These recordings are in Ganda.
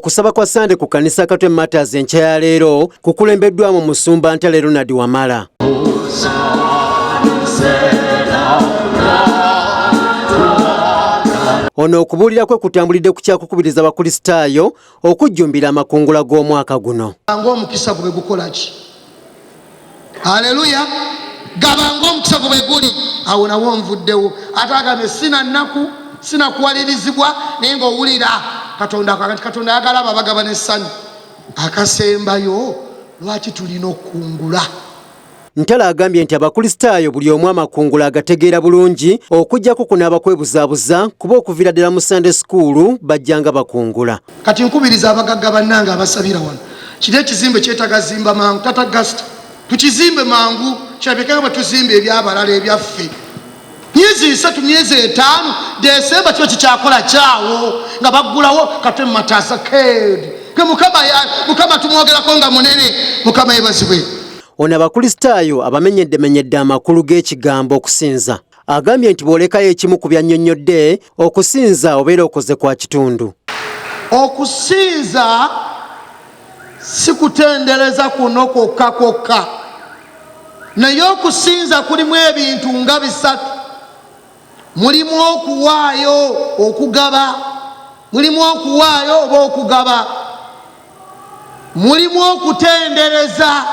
Okusaba kwa Sande ku kkanisa Katwe Martyrs enkya ya leero kukulembeddwamu Musumba Ntale Ronald Wamala. Ono okubuulira kwe kutambulidde ku kyakukubiriza Abakulisitaayo okujjumbira amakungula g'omwaka guno. Ng'omukisa gwe gukola ki? Aleluya! Gaba ng'omukisa gwe bwe guli. Awo nawo nvuddewo. Ate agambye sina nnaku, sina kuwalirizibwa, naye ng'owulira Katonda akati Katonda ayagala abo abagaba n'essanyu. Akasembayo, lwaki tulina okukungula? Ntale agambye nti Abakulisitaayo buli omu amakungula agategeera bulungi okuggyako kunaaba kwebuzaabuza kuba okuviira ddala mu Sunday school bajjanga bakungula. Kati nkubiriza abagagga bannange abasabira wano, kiri ekizimbe kyetaaga zimba mangu, tata Gasta tukizimbe mangu, kirabike nga bwe tuzimba ebyabalala ebyaffe. Myezi 3, myezi 5, Desemba kiba kikyakola kyawo nga baggulawo Katwe Martyrs Arcade. Mukama tumwogerako nga munene, Mukama yebazibwe. Ono Abakulisitaayo abamenyeddemenyedde amakulu g'ekigambo okusinza. Agambye nti bw'olekayo ekimu ku byannyonnyodde, okusinza obeera okoze kwa kitundu. Okusinza si kutendereza kuno kwokka kwokka, naye okusinza kulimu ebintu nga bisatu. Mulimu okuwaayo okugaba, mulimu okuwaayo oba okugaba, mulimu okutendereza.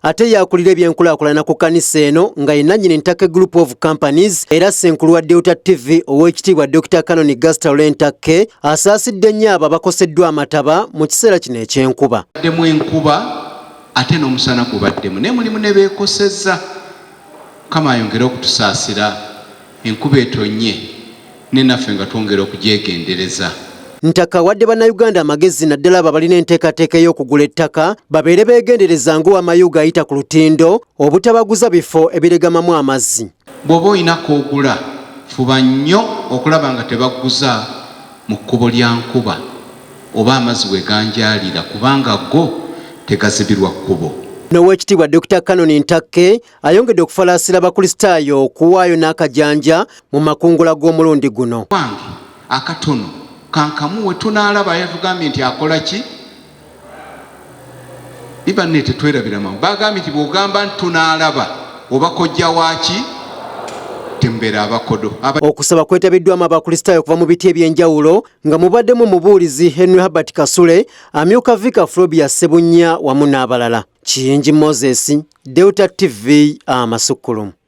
Ate yakulira ebyenkulaakulana ku kkanisa eno nga ye nannyini Ntake Group of Companies era ssenkulu wa Delta TV ow'ekitiibwa Dr. Canon Gaster Lule Ntakke asaasidde nnyo abo abakoseddwa amataba mu kiseera kino eky'enkuba. Baddemu enkuba ate n'omusana gubaddemu naye mulimu ne beekosezza. Mukama ayongere okutusaasira enkuba etonnye ne naffe nga twongera okugyegendereza. Ntaka awadde Bannayuganda amagezi naddala abo abalina enteekateeka ey'okugula ettaka babeere beegendereza ng'owamayuuga ayita ku lutindo obutabaguza bifo ebiregamamu amazzi. Bw'oba olina k'ogula fuba nnyo okulaba nga tebaguza mu kkubo lya nkuba oba amazzi we ganjaalira kubanga go tegazibirwa kkubo. N'Oweekitiibwa Dokita Canon Ntakke ayongedde okufalaasira Abakulisitaayo okuwaayo n'akajanja mu makungula g'omulundi guno. Wange akatono kankamuwe tunaalaba yatugambye nti akola ki? Banne tetwerabira mangu bagambye nti bw'ogamba nti tunaalaba oba kojja waaki tembeera abakodo. Okusaba kwetabiddwamu Abakulisitaayo okuva mu biti eby'enjawulo nga mubaddemu omubuulizi Henry Herbert Kasule, amyuka Vicar Frobia Ssebunya wamu n'abalala. Kiyingi Moses, Delta TV, amasukkulumu.